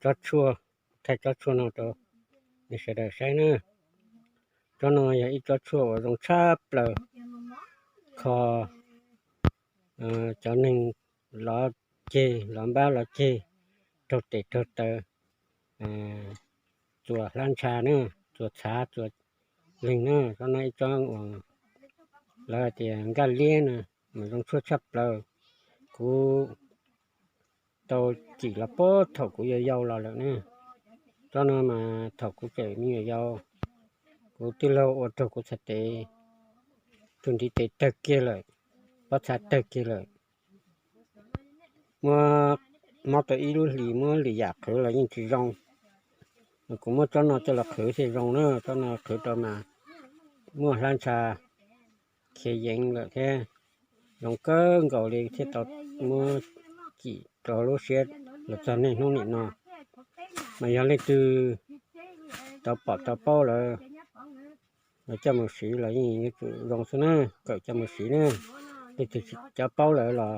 tsob tshuaj, thaij tsob tshuaj no rau nej sawv daws saib na. Tsob no yog ib tsob tshuaj uas zoo tshaj plaws, kho cov neeg lov ceg, lov npab lov ceg, raug tes raug taw, txuas hlab ntsha na, txuas txhav txuas leeg na. Tsob no ib tsob uas lawv hais tias nkaj liab na, mas zoo tshuaj tshaj plaws. Kuv tau cim los puag thaum kuv yau yau los lawm na. Tsob no mas thaum kuv tseem me nyuam yaus, kuv tij laug ua raug kuv txhais tes, tus ntiv tes tawg kiag lawm, pob txha tawg kiag lawm. Muab mob tau ib lub hlis muab lwm yam qhwv los yeej tsis zoo. Kuv muab tsob no coj los qhwv thiaj zoo na, tsob no qhwv rau mas muaj hlab ntsha khiav yeev lawm thiab, zoo kawg nkaus li thiaj tau muab cim rau lub siab los txog niaj hnub niam no. Mas yog leej twg tau pom tau paub lawm, los coj mus siv los yeej yuav tsum zoo xwb na, kawm coj mus siv na. Leej twg tsis cov paub lawm los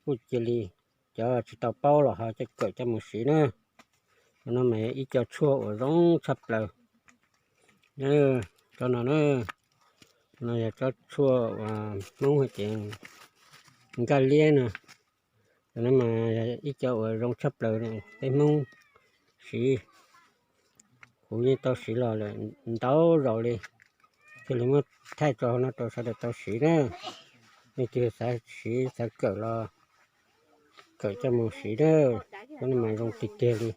kuj cia li, cov tsis tau paub los ho coj kawm coj mus siv na. Qhov no mas yog ib co tshuaj uas zoo tshaj plaws. Tsob no na, no yog tsob tshuaj uas Hmoob hais tias nkaj liab no. Cov no mas yog ib co uas zoo tshaj plaws peb Hmoob siv. Kuv yeej tau siv los lawm ntau zaus li, thiaj li muab thaij tso no rau sawv daws tau siv na. Leej twg xav siv xav kawm los kawm coj mus siv na. Cov no mas zoo tiag tiag li,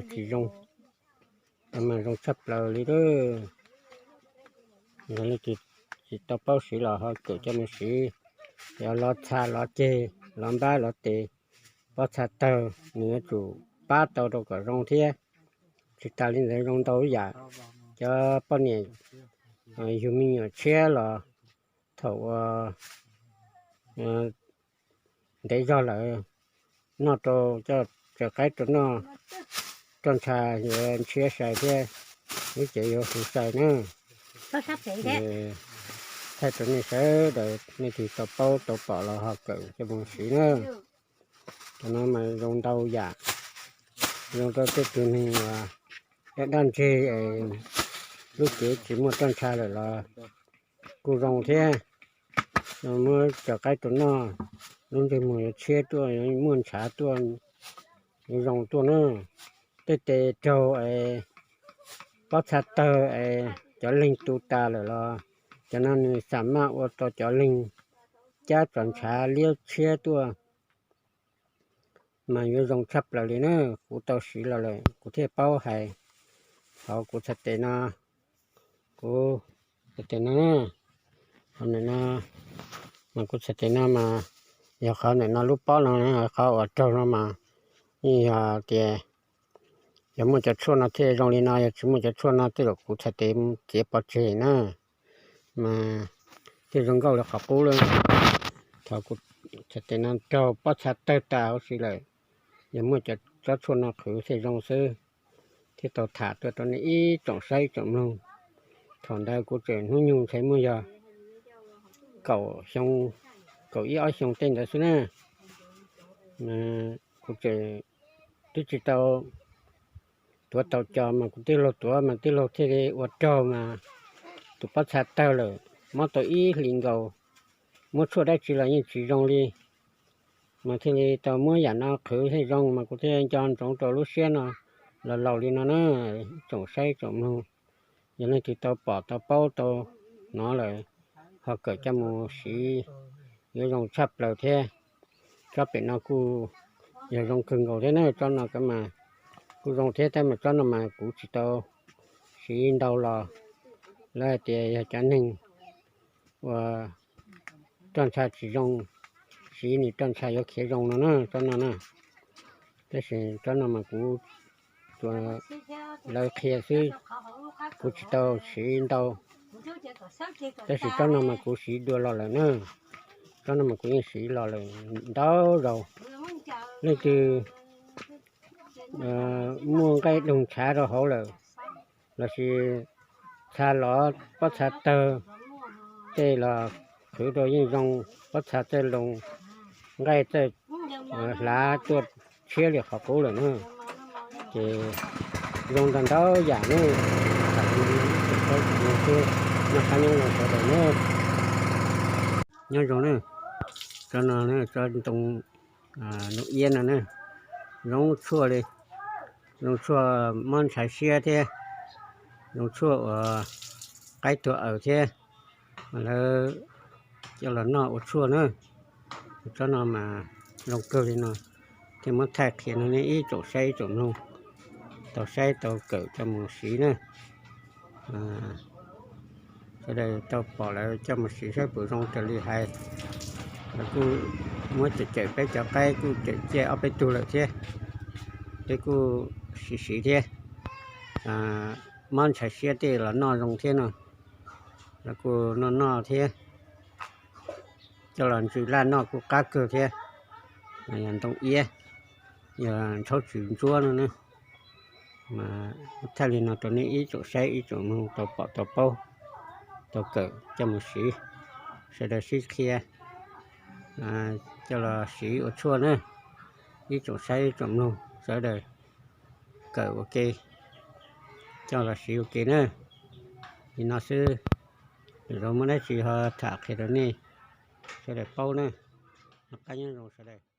tsis zoo, mas zoo tshaj plaws li. Yog leej twg tsis tau paub siv los ho kawm coj mus siv, yog lov txha lov ceg, lov npab lov tes, pob txha tawg, nws yuav tsum pab tau rau kom zoo thiab. Tsis tas li ntawd zoo ntau yam, cov poj niam yug me nyuam tshiab los thaum uas ntev zog lawm, noj rau coj tsaws qaib rau noj, roj ntsha yuav ntshiab sai thiab, lub cev yuav huv sai na. Thaij rau nej sawv daws, nej twg tau paub tau pom los ho kawm coj mus siv na. Cov no mas zoo ntau yam, zoo rau tej tug neeg uas daj daj ntseg, lub cev tsis muaj roj ntsha lawm los kuj zoo thiab. Muab tsaws qaib rau noj, lub ntsej muag yuav tshiab tuaj, yuav muaj ntshav tuaj, yuav zoo tuaj na. Tej tes raug es pob txha tawg es cov leeg tu tas lawm los cov no nws xam maj ua rau cov leeg cab txom ntshav liab tshiab tuaj, mas yuav zoo tshaj plaws li na. Kuv tau siv los lawm kuv thiaj paub hais. Qhov kuv txhais tes no, kuv txhais tes no, qhov ntawm no mas kuv txhais tes no mas yog qhov ntawm no lub pob no, qhov uas raug no mas yeej yog tias yog muaj cov tshuaj no thiaj zoo li no, yog tsis muaj cov tshuaj no tej zaum kuv txhais tes txiav pov tseg na, mas thiaj zoo nkauj li qhov qub lawm. Thaum kuv txhais tes no raug pob txha tawg tas huv si lawm, yog muaj cov tsob tshuaj no qhwv thiaj zoo xwb, thiaj tau tham tuaj rau nej ib tsoom saib tsoom mloog. Thaum ntawd kuv tseem hnub nyoog ntshe muaj yog kaum xyoo, kaum ib ob xyoo tej ntawd xwb na. Kuv tseem twb tsis tau tuav tau cos mas kuv tij laug tuav mas tij laug thiaj li ua raug mas tus pob txha tawg lawm, mob tau ib hlis nkaus, muab tshuaj dab tsi los yeej tsis zoo li. Mas thiaj li tau muab yam no qhwv thiaj zoo mas kuv thiaj nco ntsoov rau lub siab no los laus li no na. Tsoom saib tsoom mloog, yog leej twg tau pom tau paub tau hnov lawm ho kawm coj mus siv, yuav zoo tshaj plaws thiab. Tsob pem no kuj yog zoo kawg nkaus thiab na, tsob no mas kuj zoo thiab tab mas tsob no mas kuv tsis tau siv ntau los lawv hais tias yog cov neeg uas roj ntsha tsis zoo, siv nws roj ntsha yuav khiav zoo no na, tsob no na. Tab sis tsob no mas kuv tsuas lawv qhia xwb, kuv tsis tau siv ntau. Tab sis tsob no mas kuv siv dua los lawm na, tsob no mas kuv yeej siv los lawm ntau zaus. Leej twg muaj nqaij doog ntshav rau hauv lawm, lossis txha lov pob txha tawg, tej los qhwv rau yeej zoo, pob txha txawj loo, nqaij txawj hlav tuaj siab li qhov qub lawm na. Ces zoo ntau ntau yam ne, tam sim no ib tsoom saib tsoom mloog thiab, noj qab nyob zoo sawv daws na. Nyob zoo na, tsob no tsob ntoo, ntoo iab no na, zoo tshuaj li, zoo tshuaj mob ntshai siab thiab, zoo tshuaj uas qaib tuag aws thiab, lawv coj los noj ua tshuaj na. Tsob no mas zoo kawg li no, thiaj muab thaij qhia rau nej ib tsoom saib ib tsoom mloog tau saib tau kawm coj mus siv na. Sawv daws tau pom lawv coj mus siv saib puas zoo raws li hais. Lawv kuj muab cawm cawm peb cov qaib kuj cawm ciaj ob peb tug lawm thiab, peb kuj siv siv thiab. Mob ntshai siab tej los noj zoo thiab no, lawv kuj noj noj thiab, coj los ntsws laj noj kuj qab kawg thiab. Yog ntoo iab, yog ntshauv tswm ntsuab no na. Mas thaij li no rau nej ib tsoom saib ib tsoom mloog tau pom tau paub, tau kawm coj mus siv, sawv daws sib qhia coj los siv ua tshuaj na. Ib tsoom saib ib tsoom mloog sawv daws kawm ua ke, coj los siv ua ke na. Li no xwb, lwm zaus muaj dab tsi ho tham qhia rau nej sawv daws paub na. Noj qab nyob zoo sawv daws.